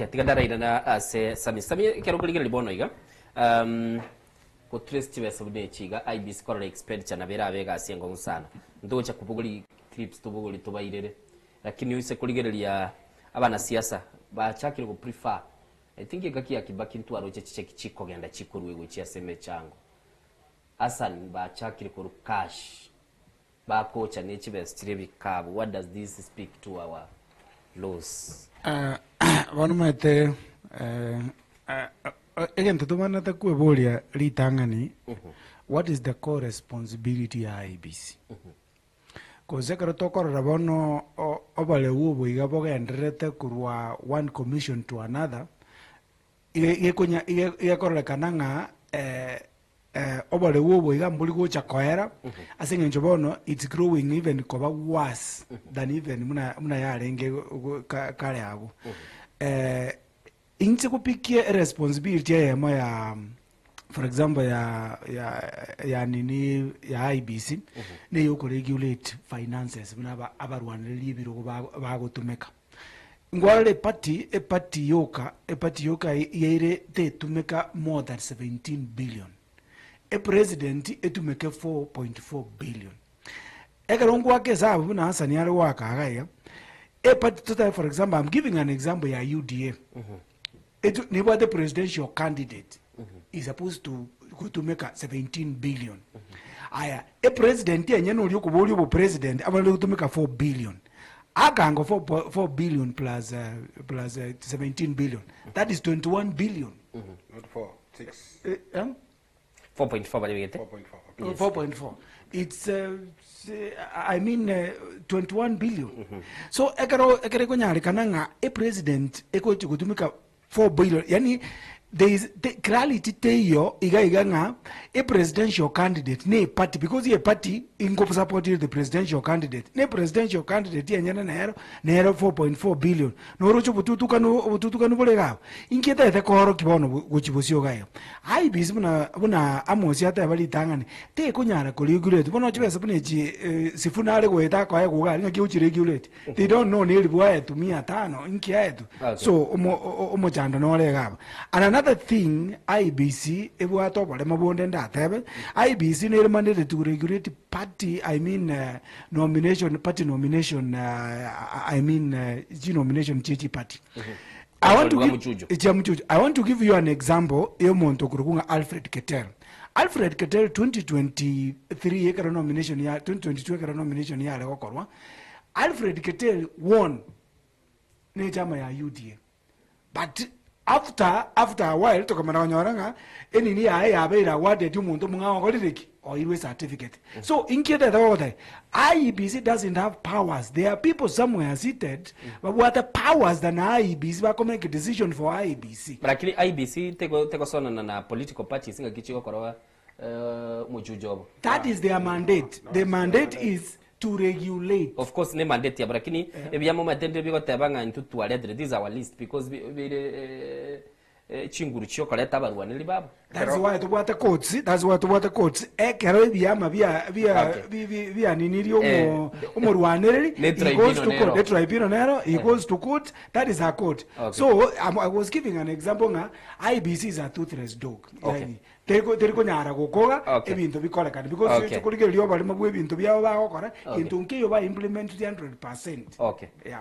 Tiga ndarairana ase Sami. Sami, ekero okorigereria bono iga, um, go trace chibesa buna echi iga, IEBC korora expenditure nabo erabe egasi enkong'u sana. Ntogocha kobogori clips tobogori tobairere, lakini oise korigereria abanasiasa bachakire go prefer, I think engaki ya Kibaki ntwaroche chicheki chikogenda chikorwa gochia ase emechango. Hassan bachakire korwa cash. Bakocha ne chibesa chiria ebikabu what does this speak to our laws? Bono omanyete egento tobwenerete kweboria ritang'ani, what is the core responsibility ya IEBC? Gose ekero tokorora bono oboreu obo iga bogendererete korwa one commission to another, iga igekororekana ng'a Oboreu obo iga mbori gocha koera, ase eng'encho bono it's growing even koba worse than even buna buna yarenge go- ka- kare abwo. Inche gopikia eresponsibility eyemo ya for example ya ya ya nini ya IEBC, na eya okoregulate finances buna aba abarwanereri ebirogo bago bagotumeka. Nkwarora eparty, eparty yoka, eparty yoka yaire tetumeka more than 17 billion. Epresident etumeke 4.4 billion. Ekero nkoaka esabu buna Hassan are goaka iga iga, eparty totabe for example, I'm giving an example ya UDA. Etu nebwate presidential candidate is supposed to gotumeka 17 billion. Aya, epresident enyene oria okoboria obopresident abwenerete gotumeka 4 billion. Akango 4 po- 4 billion plus, uh, plus uh, 17 billion. That is 21 billion. Not 4, 6, Eh, eh? 4.4 baribegete 4.4. Okay. Yes. 4.4 it's uh, i mean uh, 21 billion so ekero ekero ekonyarekana ng'a epresident egochi gotumika 4 billion yani there is the clarity teiyo iga iga ng'a a presidential candidate ne party because ye party ingo support the presidential candidate ne presidential candidate yenyene nero nero 4.4 billion Noroche obotutukanu obotutukanu bore iga abwo? Inki etaete koorokia bono gochia bosio iga iga? IEBC buna buna Amosi ateba ritang'ani, tekonyara koregulate bono chibesa buna echi Sifuna are goeta akoegwa iga aria ng'aki ochiregulate? They don't know na eribu aetwe mia tano, inki aetwe? Okay. So omo o- omochando nore iga abwo. And another thing IEBC ebwate oboremo bonde ndatebe, IEBC nere mandated to regulate Party I mean nomination party nomination I mean chi nomination chie chi party. I want to Bwa give Muchuchu. chia Muchuchu. I want to give you an example ya omonto okorokwa ng'a Alfred Keter. Alfred Keter 2023 ekero nomination ya 2022 ekero nomination yare gokorwa, Alfred Keter won ne echama ya UDA. But after after a while tokamanya konyora ng'a enini yaye yabeire awarded omonto omong'ao okorire ki? Oirwe ecertificate. So inki etete gogotebia? IEBC doesn't have powers, there are people somewhere seated babwate powers than IEBC bako make decision for IEBC. Lakini IEBC tego tegosonana na political parties ng'aki chigokorwa omochucho obo. That is their mandate, the mandate is to regulate. Of course ne mandate yabo lakini ebiama omanyete ndire bigoteba ng'a intwe twaretire this is our list because bi- bire eh, eh, chinguru chiokoreta abarwaneri babo. That's why tobwate courts, that's why tobwate courts. Ekero ebiama bia bia Okay. bi- bi- bianinirie omo Eh. omorwanereri Ne he goes tribunal to court. nero. Ne tribunal nero, he goes to court, that is a court. Okay. So um, I was giving an example ng'a IEBC is a toothless dog. Okay. Yani, Teri teri konyara gokoga Okay. ebinto bikorekane because Okay. okay. korigereria oborimo bwa ebinto biabo bagokora Okay. gento nkeiyo ba implement 100%. Okay. Yeah.